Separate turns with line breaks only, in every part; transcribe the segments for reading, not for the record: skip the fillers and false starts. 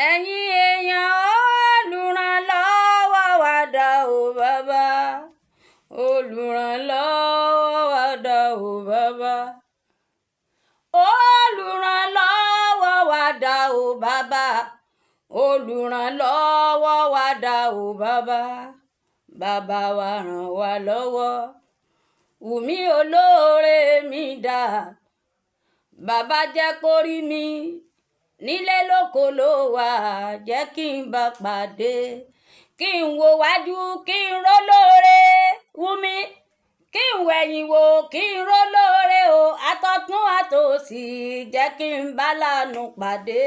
Ẹ̀yin èèyàn, olùrànlọ́wọ́ wa dà o bàbá? Olùrànlọ́wọ́ wa dà o bàbá? Olùrànlọ́wọ́ wa dà o bàbá? Olùrànlọ́wọ́ wa dà o bàbá? Bàbá wa, ràn wá lọ́wọ́. Wùmí olóore mi dà? Bàbá, jẹ́ kó rí mi nílé lóko ló wà, jẹ́ kí n bá pàdé, kí n wo wájú, kí n rólóore Wùmí, kí n wẹ̀yìn wò, kí n rólóore o. Àtọ̀tún àtòsì, jẹ́ kí n bá lànà pàdé.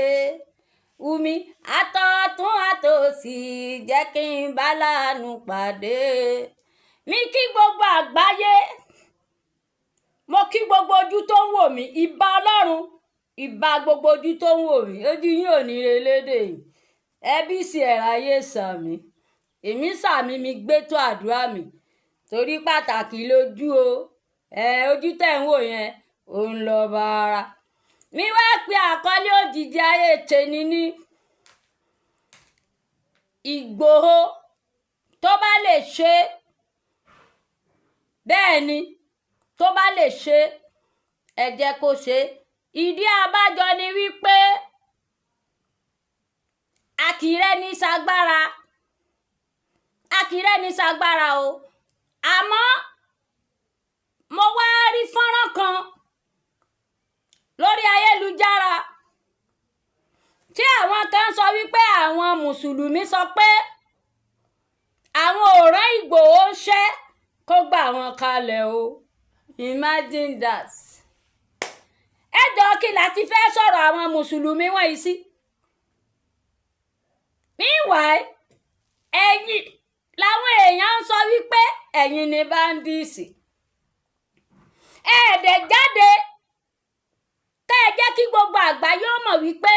Wùmí, àtọ̀tún àtòsì, jẹ́ kí n bá lànà pàdé. Mi kí gbogbo àgbáyé, mo kí gbogbo ojú tó ń wò mí. Ìbà Ọlọ́run, ìbà gbogbo ojú tó ń wò mí. Ojú yín ò ní relédè yìí. Ẹbí sì ẹ̀ráyè sàmì, èmi sàmì, mi gbé tó àdúrà mi torí pàtàkì lójú o. Ẹ ojú tẹ̀ ń wò yẹn, òun lọ bá ara mi. Wá pe àkọlé òjijì ayé tèmi ní Ìgbòho tó bá lè ṣe bẹ́ẹ̀ ni, tó bá lè ṣe, ẹ jẹ́ kó ṣe. Ìdí abájọ ni wípé àkìrẹ́ ní sagbára, àkìrẹ́ ní sagbára o. Àmọ́ mo wá rí fọ́nrán kan lórí ayélujára tí àwọn kan sọ wípé àwọn mùsùlùmí sọ pé àwọn ò rán Ìgbòho ṣẹ́ kó gbà wọ́n kalẹ̀ o. Imagine that. Ẹ jọ, kí la ti fẹ́ sọ̀rọ̀ àwọn mùsùlùmí wọ̀nyí sí? Meanwhile, ẹ̀yin làwọn èèyàn ń sọ wípé ẹ̀yin ni bandits. Ẹ̀ẹ́dẹ̀ jáde kẹ́ ẹ jẹ́ kí gbogbo àgbáyé ó mọ̀ wípé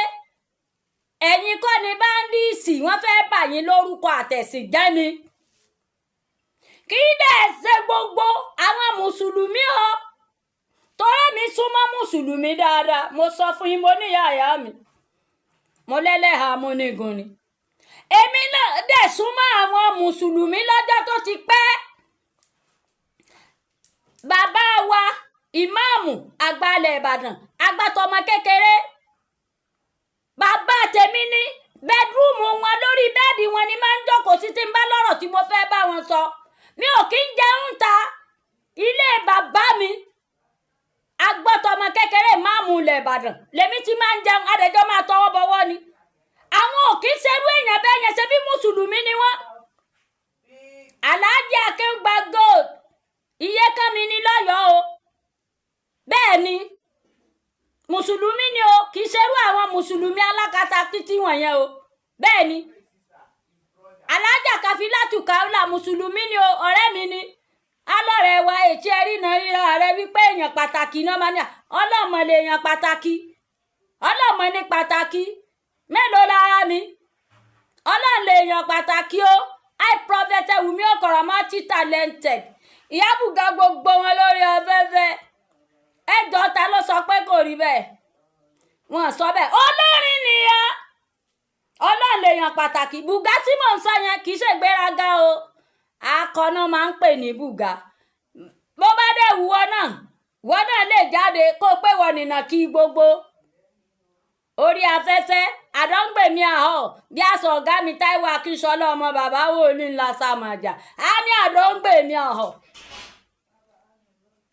ẹ̀yin kọ́ ni bandits. Wọ́n fẹ́ bà yín lórúkọ àtẹ̀sìn jẹ́ ni. Kì í dẹ̀ ṣe gbogbo àwọn mùsùlùmí o, torí mi súnmọ́ mùsùlùmí dáadáa. Mo sọ fún yín, mo ní ìyá ìyá mi, mo lẹ́lẹ́hàá amúnigun ni. Èmi náà dẹ̀ súnmọ́ àwọn mùsùlùmí lọ́jọ́ tó ti pẹ́. Bàbá wa, ìmáàmù àgbàlẹ̀ Ìbàdàn, agbátọmọ kékeré, bàbá tèmi ní bedroom wọn, lórí bed wọn ni máa ń jókòó sí tí n bá lọ́rọ̀ tí mo fẹ́ bá wọn sọ. Mi ò kí ń jẹun ta. Ilé bàbá mi, agbọ́tọmọ kékeré, ìmáàmù ilẹ̀ Ìbàdàn, lèmi ti máa ń jẹun. Adẹjọ́ máa tọwọ́ bọwọ́ ni. Àwọn ò kí ń ṣerú èèyàn bẹ́ẹ̀ yẹn. Ṣe bí mùsùlùmí ni wọ́n. Aláàjì Akéwùgbà Gold, iye kan mi ní lọ́yọ̀ọ́ o. Bẹ́ẹ̀ ni, mùsùlùmí ni o. Kì í ṣerú àwọn mùsùlùmí alákatakítí wọ̀nyẹn o. Bẹ́ẹ̀ ni, Alájà Kàfílátù Kaula, mùsùlùmí ni o. Ọ̀rẹ́ mi ni alọ́rẹ̀ wa ètí ẹ̀rí náà ríra rẹ wípé èèyàn pàtàkì náà máa ní ọlọ́mọ lè èèyàn pàtàkì, ọlọ́mọ ní pàtàkì. Mélòó lára mi? Ọlọ́run lè èèyàn pàtàkì o. I Prophet Wùmí Ọ̀kọ̀rọ̀, multi talented, ìyábùgà gbogbo wọn lórí afẹ́fẹ́. Ẹjọ́, ta ló sọ pé kò rí bẹ́ẹ̀? Wọ́n sọ bẹ́ẹ̀. Olórin nìyẹn. Ọlọ́run lèèyàn pàtàkì. Bùgá tí mò ń sọ yẹn kì í ṣègbéraga o. Akọ̀nà máa ń pè ní bùgá. Bó bá dẹ̀ wúwọ́ náà, wọ́n náà lè jáde kó pé wọ́n nìnà kí gbogbo orí afẹ́fẹ́ àdángbèmí àhọ́ bí aṣọ ọ̀gá mi Táíwò Akínṣọlá, ọmọ bàbá wòlíì ńlá sàmàjà á ní àdángbèmí àhọ́.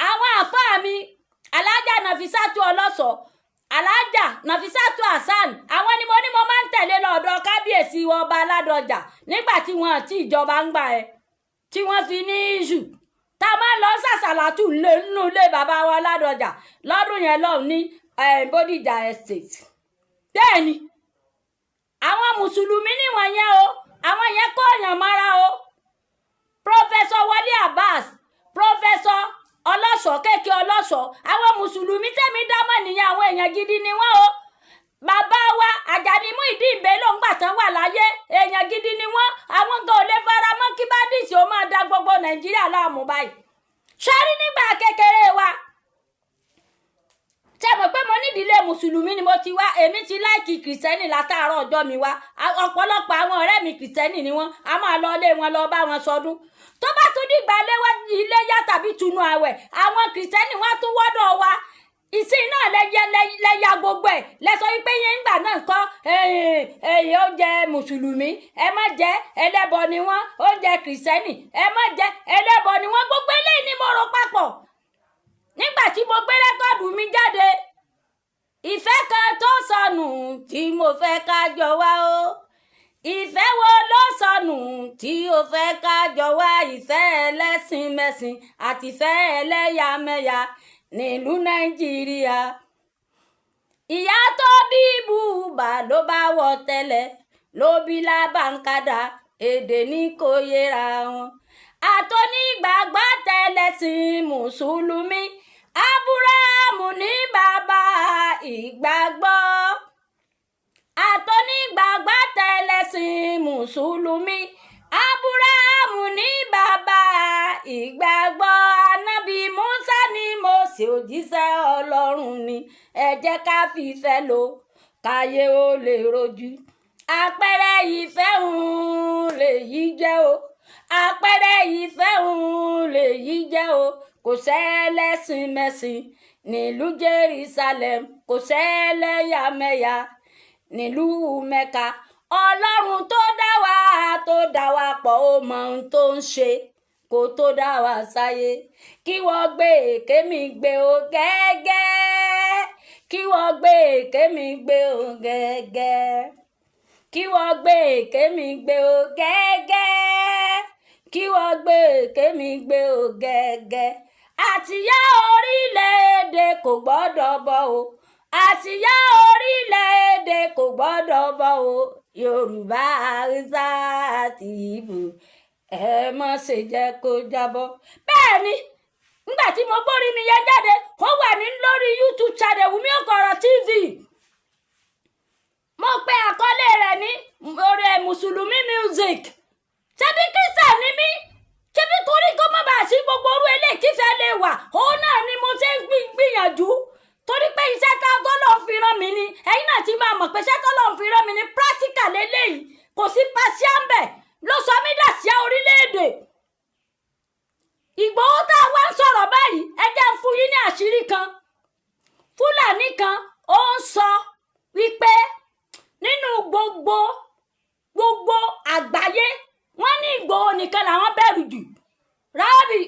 Àwọn àfáà mi, Alájà Nàfisàtú Ọlọ́sọ̀, Alájà Nàfisàtú Hasan, àwọn ni mo ní mo máa ń tẹ̀lé lọ́dọ̀ kábíyèsí ọba Aládọjà nígbà tí wọ́n ti ìjọba ń gbà ẹ́ tí wọ́n fi ní iṣu tá a máa ń lọ sàṣàlátù nínú ilé bàbá wa Ládọjà lọ́dún yẹn lọ́hùn ní Bódìjà Estate. Bẹ́ẹ̀ ni, àwọn mùsùlùmí níwọ̀n yẹn o. Àwọn yẹn kó èèyàn mọ́ra o. Professor Wọlé Abbas, Professor Ọlọ́ṣọ́, kéèké Ọlọ́ṣọ́, àwọn mùsùlùmí tẹ̀mí dámọ̀ nìyẹn. Àwọn èèyàn gidi ni wọ́n o. Bàbá wa Àjàní Muyideen Bello, ńgbà tán wà láyé, èèyàn gidi ni wọ́n. Àwọn gan ò lè fara mọ́ kí bandits ó máa da gbogbo Nàìjíríà láàmú báyìí. Sọ́rí, nígbà kékeré wa, ṣe mọ̀ pé mo nídìílé mùsùlùmí ni mo ti wá. Èmi ti like Christian látàárọ̀ ọjọ́ mi wá. Ọ̀pọ̀lọpọ̀ àwọn ọ̀rẹ́ mi Christian ni wọ́n. A máa lọ ilé wọn lọ bá wọn sọdún. Tó bá tún dìgbà iléyá tàbí tunu àwẹ̀, àwọn Christian wọn á tún wọ́dọ̀ wa. Ìsìn náà lẹ́yà gbogbo ẹ̀ lẹ́sọ wípé yẹn ńgbà náà kọ́ ẹ̀yìn oúnjẹ mùsùlùmí ẹ má jẹ, ẹlẹ́bọ ni wọ́n. Oúnjẹ Christian ẹ má jẹ, ẹlẹ́bọ ni wọ́n. Gbogbo eléyìí ni mo rò papọ̀ nígbà tí mo gbé record mi jáde. Ìfẹ́ kan tó sọnù tí mo fẹ́ ká jọ wá o. Ìfẹ́ wo ló sọnù tí o fẹ́ ká jọ wá? Ìfẹ́ ẹlẹ́sìn mẹ́sìn àti ìfẹ́ ẹlẹ́yàmẹ̀yà nílùú Nàìjíríà. Ìyá tó bí bùbá ló bá wọ tẹ́lẹ̀ ló bí lábàǹkàdà, èdè ní kò yẹra wọn. Àtọ́nígbàgbọ́ tẹ́lẹ̀sìn mùsùlùmí, Ábúráhámù ní bàbá ìgbàgbọ́. Àtọ́nígbàgbọ́ tẹ́lẹ̀sìn mùsùlùmí, Ábúráhámù ní bàbá ìgbàgbọ́. Ànábì Mùsá ní Mósè òjíṣẹ́ Ọlọ́run ni. Ẹ jẹ́ ká fìfẹ́ lò káyé ó lè rojú. Àpẹẹrẹ ìfẹ́ ń lèyí jẹ́ o. Àpẹẹrẹ ìfẹ́ ń lèyí jẹ́ o. Kò sẹ́lẹ̀sìn mẹ́sìn nílùú Jerusalem, kò sẹ́lẹ̀yàmẹ̀yà nílùú Mẹ́ka. Ọlọ́run tó dá wa, tó dá wa pọ̀, ó mọ ohun tó ń ṣe kó tó dá wa sáyé. Kí wọ́n gbé kémi gbé o gẹ́gẹ́, kí wọ́n gbé kémi gbé o gẹ́gẹ́, kí wọ́n gbé kémi gbé o gẹ́gẹ́, kí wọ́n gbé kémi gbé o gẹ́gẹ́. Àsíá orílẹ̀-èdè kò gbọ́dọ̀ bọ́ o. Àsíá orílẹ̀-èdè kò gbọ́dọ̀ bọ́ o. Yorùbá, Haúsá àti Ìgbò, ẹ má ṣe jẹ́ kó jábọ́. Bẹ́ẹ̀ ni, nígbà tí mo gbórí mi yẹn jáde, ó wà ní lórí YouTube channel Wùmí Òkọ̀rọ̀ TV. Mo pe àkọlé rẹ̀ ní orí Mùsùlùmí music. Ṣebí Christian ni mí? Ṣebí torí kó má bàa sí gbogbo orú eléyìí kífẹ́ lè wà, òun náà ni mo ṣe ń gbìyànjú, torí pé iṣẹ́ tá tọ́lọ̀ fi rán mi ni. Ẹ̀yin náà ti máa mọ̀ pé iṣẹ́ tọ́lọ̀ fi rán mi ni practical eléyìí, kò sí pàṣẹ ń bẹ̀ ló sọ mí dà sí orílẹ̀-èdè. Ìgbòho tá a wá ń sọ̀rọ̀ báyìí, ẹ jẹ́ ń fún yín ní àṣírí kan. Fúlàní kan ó ń sọ wípé nínú gbogbo gbogbo àgbáyé, wọ́n ní Ìgbòho nìkan làwọn bẹ̀rù jù. Rábì,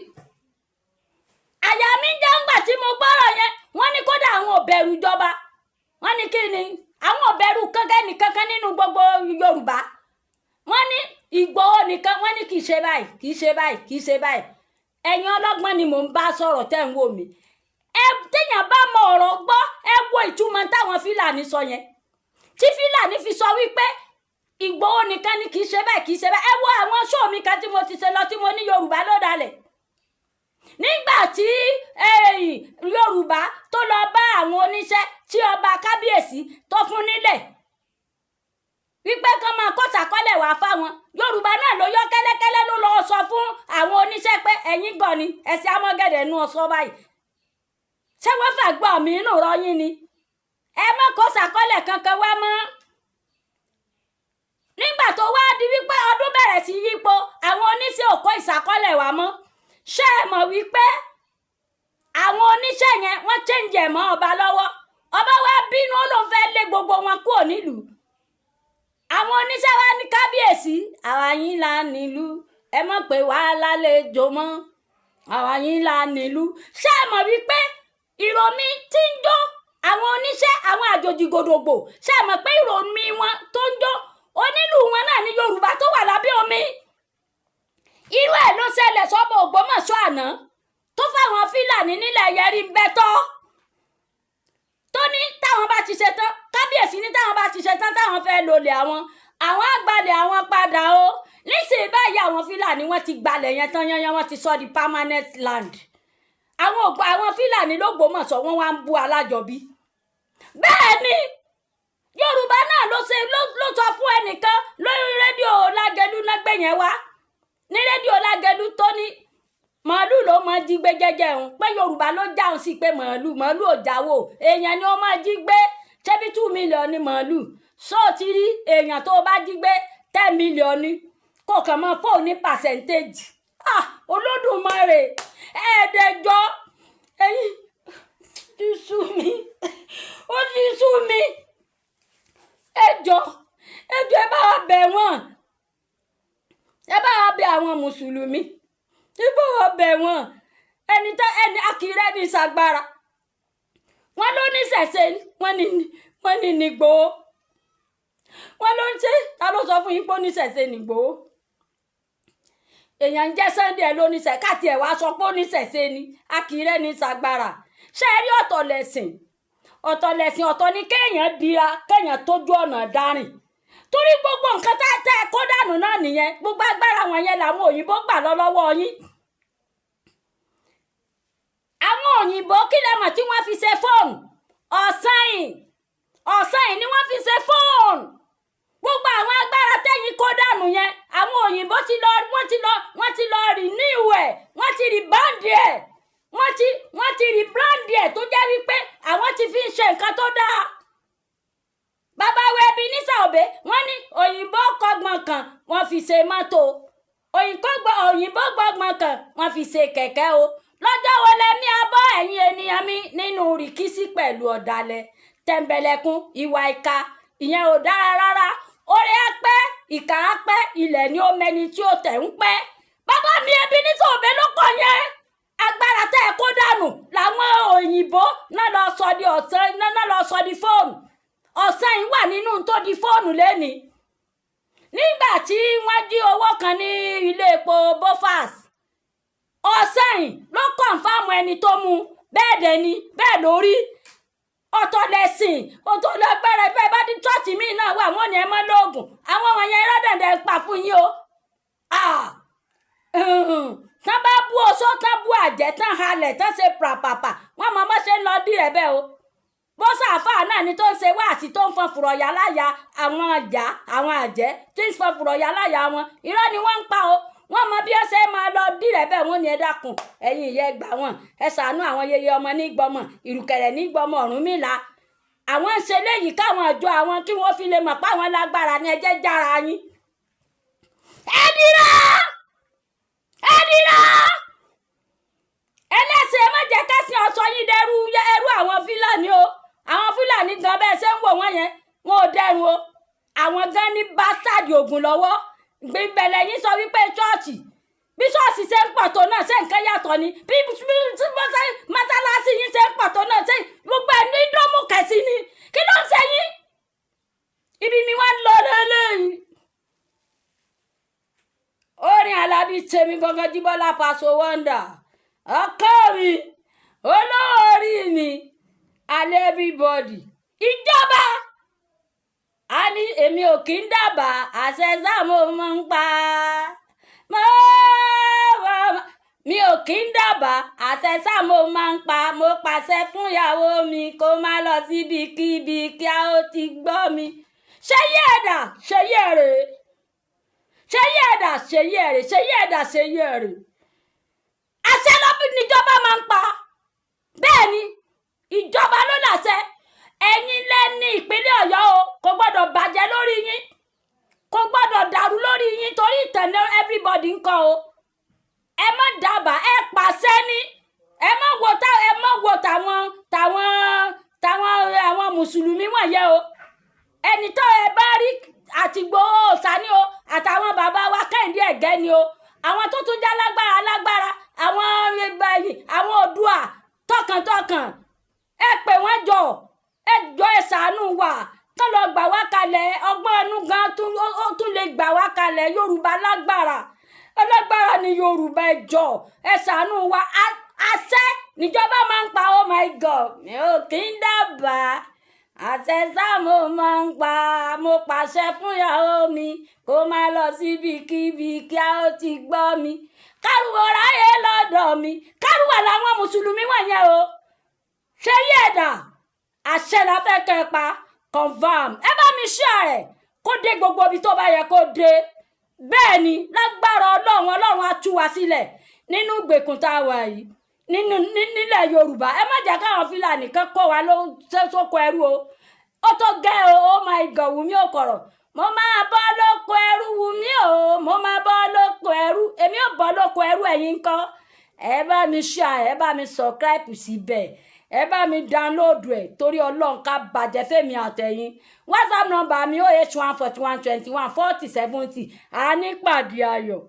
àyà mi ń jẹ́ ńgbà tí mo gbọ́rọ̀ yẹn. Wọ́n ní kódà àwọn ò bẹ̀rù ìjọba. Wọ́n ní kí ni àwọn ò bẹ̀rù kankan nìkankan nínú gbogbo Yorùbá. Wọ́n ní Ìgbòho nìkan. Wọ́n ní kì í ṣe báyìí, kì í ṣe báyìí, kì í ṣe báyìí. Ẹ̀yin ọlọ́gbọ́n ni mò ń bá sọ̀rọ̀ tẹ́ ń wò mí. Ẹ téèyàn bá mọ ọ̀rọ̀ gbọ́, ẹ wo ìtumọ̀ táwọn Fúlàní sọ yẹn, tí Fúlàní fi sọ wípé Ìgbòho nìkan ni kì í ṣe báyìí, kì í ṣe báyìí. Ẹ wo àwọn show mi kan tí mo ti ṣe lọ tí mo ní Yorùbá ló dalẹ̀. Nígbà tí Yorùbá tó lọ bá àwọn oníṣẹ́ tí ọba kábíyèsí tó fún nílẹ̀ wípé kán máa kó sàkọ́lẹ̀ wá fáwọn Yorùbá náà, ló yọ kẹ́lẹ́kẹ́lẹ́ ló lọ sọ fún àwọn oníṣẹ́ pé ẹ̀yin gọ̀ ni ẹ̀sìn amọ́gẹ̀dẹ̀ nú ọ̀sọ́ báyìí. Ṣé wọ́n fàgbọ́ mi inú rọ yín ni? Ẹ má kó sàkọ́lẹ̀ kankan wá mọ́. Nígbà tó wá di wípé ọdún bẹ̀rẹ̀ sí yípo, àwọn oníṣẹ́ ò kó ìsàkọ́lẹ̀ wá mọ́. Ṣé ẹ mọ̀ wípé àwọn oníṣẹ́ yẹn, wọ́n change ẹ̀ mọ́ ọba lọ́wọ́? Ọba wa bínú, ó lóun fẹ́ lé gbogbo wọn kúrò nílùú. Àwọn oníṣẹ́ wa ní, "Kábíyèsí, àwa yín là nílùú, ẹ mọ̀ pé wàhálà lè jò mọ́, àwa yín là nílùú." Ṣé ẹ mọ̀ wípé ìròmí tí ń jó àwọn oníṣẹ́, àwọn àjòjì gòdògbò, ṣé ẹ mọ̀ pé ìròmí wọn tó ń jó onílù wọn náà ní Yorùbá tó wà lábẹ́ omi? Irú ẹ̀ ló ṣẹlẹ̀ sọ́bọ̀ Ògbómọ̀ṣọ́ àná tó fáwọn Fílàní nílẹ̀ yẹrí ń bẹ́ tọ́, tó ní táwọn bá ti ṣe tán, kábíyèsí ní táwọn bá ti ṣe tán, táwọn fẹ́ lọlẹ̀ àwọn, àwọn àgbàlẹ̀ àwọn padà o. Nísìnyí báyìí, àwọn Fílàní wọ́n ti gbalẹ̀ yẹn tán yányán, wọ́n ti sọ di permanent land. Àwọn ògbó àwọn Fílàní lÓgbómọ̀ṣọ́, wọ́n wá ń bú Alájọbí. Bẹ́ẹ̀ ni Yorùbá náà ló ṣe ló sọ fún ẹnìkan lórí rédíò Lágẹ̀lú náà gbé yẹn wá ní rédíò Lágẹ̀lú, tó ní màálù ló máa jí gbé jẹ́jẹ́ òun, pé Yorùbá ló jáun sí pé màálù, màálù ò jáwó, èèyàn ni ó máa jí gbé. Ṣebí 2 million ní màálù? Ṣó o ti rí èèyàn tó o bá jí gbé, 10 million ní kò kàn mọ́ fóun ní percentage. Ah, Olódùmarè, ẹ̀ẹ́dẹ̀jọ́ ẹ̀yìn ti sú mi, ó ti sú mi. Ẹjọ́, ẹjọ́, ẹ bá wa bẹ̀ wọ́n, ẹ bá wa bẹ̀ àwọn mùsùlùmí, ẹ bá wa bẹ̀ wọ́n. Ẹni tó ẹni akirẹ́ ní sagbára wọn ló ní sẹ̀sẹ̀, wọ́n ní nìgbòho wọ́n ló ń ṣe. Ta ló sọ fún yín pé ó ní sẹ̀sẹ̀ nìgbòho? Èèyàn ń jẹ́ Sunday ẹ̀ ló ní sẹ̀ káàtì ẹ̀ wá sọ pé ó ní sẹ̀sẹ̀ ni. Akirẹ́ ní sagbára. Ṣé ẹ rí, ọ̀tọ̀ lẹ̀sìn, ọ̀tọ̀ lẹ̀sìn, ọ̀tọ̀ ni kéèyàn dira, kéèyàn tójú ọ̀nà dárìn, torí gbogbo nǹkan tá tẹ́ ẹ kó dànù náà nìyẹn. Gbogbo agbára wọn yẹn làwọn òyìnbó gbà lọ lọ́wọ́ yín. Àwọn òyìnbó, kí lẹ mọ̀ tí wọ́n fi ṣe fóònù? Ọ̀sán yìí, ọ̀sán yìí ni wọ́n fi ṣe fóònù. Gbogbo àwọn agbára tẹ́yìn kó dànù yẹn, àwọn òyìnbó ti lọ, wọ́n ti lọ renew ẹ̀, wọ́n ti rebrand ẹ̀, wọ́n ti rebrand ẹ̀, tó jẹ́ wípé àwọn ti fi ń ṣe nǹkan tó dáa. Bàbá wa Ebenezer Obey, wọ́n ní òyìnbó kọ́gbọ́n kan, wọ́n fi ṣe mọ́tò. Òyìnbó gbọ́gbọ́n kan, wọ́n fi ṣe kẹ̀kẹ́ o. Lọ́jọ́ wo lẹ́mí abọ́ ẹ̀yin ènìyàn mi nínú rìkísí pẹ̀lú ọ̀dàlẹ̀, tẹ̀m̀bẹ̀lẹ̀kun, ìwà ìka? Ìyẹn ò dára rárá. Orí á pẹ́, ìkà á pẹ́, ilẹ̀ ni ó mẹni tí ó tẹ̀ ń pẹ́. Bàbá mi Ebenezer Obey ló kọ yẹn. Agbára tẹ́ ẹ kó dànù làwọn òyìnbó náà lọ sọ di ọ̀sán náà, lọ sọ di fóònù. Ọ̀sán yìí wà nínú tó di fóònù lẹ́ni. Nígbà tí wọ́n jí owó kan ní ilé epo Bofas, ọ̀sán yìí ló confirm ẹni tó mú. Bẹ́ẹ̀ dẹ̀ ni, bẹ́ẹ̀ lórí. Ọ̀tọ̀ lẹ̀sìn, ọ̀tọ̀ lọ́gbẹ́rẹ́. Bẹ́ẹ̀ bá di church míì náà wà, wọ́n ní ẹ mọ́ lóògùn. Àwọn wọ̀nyẹn, irọ́ dẹ̀dẹ̀ ń pa fún yín o. Tán bá bú oṣó, tán bú àjẹ́, tán halẹ̀, tán ṣe pàpàpà, wọ́n mọ bó ṣe ń lọ dí rẹ̀ bẹ́ẹ̀ o. Bó sàáfà náà ni tó ń ṣe wáàsí, tó ń fọn fùrọ̀yà láyà àwọn àjà, àwọn àjẹ́ tí ń fọn fùrọ̀yà láyà wọn, irọ́ ni wọ́n ń pa o. Wọ́n mọ bí ó ṣe máa lọ dí rẹ̀ bẹ́ẹ̀. Wọ́n ní ẹ dákun, ẹ̀yin ìyá, ẹ gbà wọ́n, ẹ ṣàánú àwọn. Yeye ọmọ ní gbọmọ, ìrùkẹ̀rẹ̀ ní gbọmọ Ọ̀rúnmìlà. Àwọn ń ṣe léyìí káwọn àjọ àwọn kí wọ́n fi lè mọ̀ pé àwọn lágbára ni. Ẹ jẹ́ jára yín. Ẹ dira, ẹ dira, ẹlẹ́sìn, ẹ má jẹ́ kẹ́sìn ọ̀sọ́ yín dẹrú ẹrú àwọn Fúlàní o. Àwọn Fúlàní gan, bẹ́ẹ̀ ṣe ń wò wọ́n yẹn, wọn ò dẹrùn o. Àwọn gan ní bastard ògùn lọ́wọ́. Gbẹ̀lẹ̀ yín sọ wípé ṣọ́ọ̀ṣì, bí ṣọ́ọ̀ṣì ṣe ń pọ̀ tó náà, ṣé nǹkan yàtọ̀ ni? Bí mọ́sálásí yín ṣe ń pọ̀ tó náà, ṣé gbogbo ẹ̀ ní dọ́mù kẹ̀sí ni? Kí ló ń ṣe yín? Ibi mi wá ń lọ lélẹ́yìn. Orin Alábí tèmi gangan, Jíbọ́lá Paso Wonder, ọkọ mi, olórí mi, alẹ́ everybody, ìjọba a ní èmi ò kí ń dábàá àṣẹ sáà, mo máa ń pa mi ò kí ń dábàá àṣẹ sáà, mo máa ń pa. Mo pàṣẹ fún ìyàwó mi kó má lọ síbikíbi kí a ó ti gbọ́ mi. Ṣé yí ẹ̀dà, ṣe yí ẹ̀rẹ̀, ṣe yí ẹ̀dà, ṣe yí ẹ̀rẹ̀, ṣe yí ẹ̀dà, ṣe yí ẹ̀rẹ̀. Àṣẹ lọ́bí níjọba máa ń pa. Bẹ́ẹ̀ ni, ìjọba ló láṣẹ. Ẹ̀yin lẹ́ni ìpínlẹ̀ Ọ̀yọ́ o. Kò gbọ́dọ̀ bàjẹ́ lórí yín, kò gbọ́dọ̀ dàrú lórí yín, torí ìtẹ̀lé everybody ń kọ́ o. Ẹ má dábàá, ẹ pàṣẹ ní. Ẹ má wo tàwọn àwọn mùsùlùmí wọ̀nyẹn o. Ẹni tó ẹ bá rí àti Ìgbòho sani o, àtàwọn bàbá wa Kẹ́hìndé Ẹ̀gẹ́ ni o, àwọn tó tún já lágbára lágbára, àwọn àwọn Oòduà tọkàntọkàn, ẹ pè wọ́n jọ, ẹ jọ, ẹ ṣàánú wa, kán lọ gbà wá kalẹ̀. Ọgbọ́n ẹnu gan ó tún lè gbà wá kalẹ̀. Yorùbá lágbára, alágbára ni Yorùbá. Ẹ jọ, ẹ ṣàánú wa. Àṣẹ níjọba máa ń pa. Oh my God, mi ò kí ń dábàá àṣẹ sáà, mo máa ń pa. Mo pàṣẹ fún ìyàwó mi kó má lọ síbikíbi kí a ó ti gbọ́ mi. Kárùwọ̀ ráyè lọ́dọ̀ mi. Kárùwà làwọn mùsùlùmí wọ̀nyẹn o. Ṣé yí ẹ̀dà, àṣẹ la fẹ́ kẹ́ ẹ pa. Confirm. Ẹ bá mi share ẹ̀ kó dé gbogbo ibi tó bá yẹ kó dé. Bẹ́ẹ̀ ni, lágbára Ọlọ́run, Ọlọ́run á tú wa sílẹ̀ nínú ìgbèkùn tá a wà yìí nínú nílẹ̀ Yorùbá. Ẹ má jẹ́ káwọn Fúlàní kan kó wa ló sóko ẹrú o. Ó tó gẹ́ o. Oh my God, Wùmí Òkọ̀rọ̀, mo máa bọ́ lóko ẹrú. Wùmí o, mo máa bọ́ lóko ẹrú. Èmi ò bọ́ lóko ẹrú, ẹ̀yin ńkọ́? Ẹ bá mi share, ẹ bá mi subscribe síbẹ̀, ẹ bá mi download ẹ̀, torí Ọlọ́run, ká bàjẹ́ fẹ́mi àtẹ̀yìn. WhatsApp number mi, 081 41 21 40 70. A ní pàdé ayọ̀.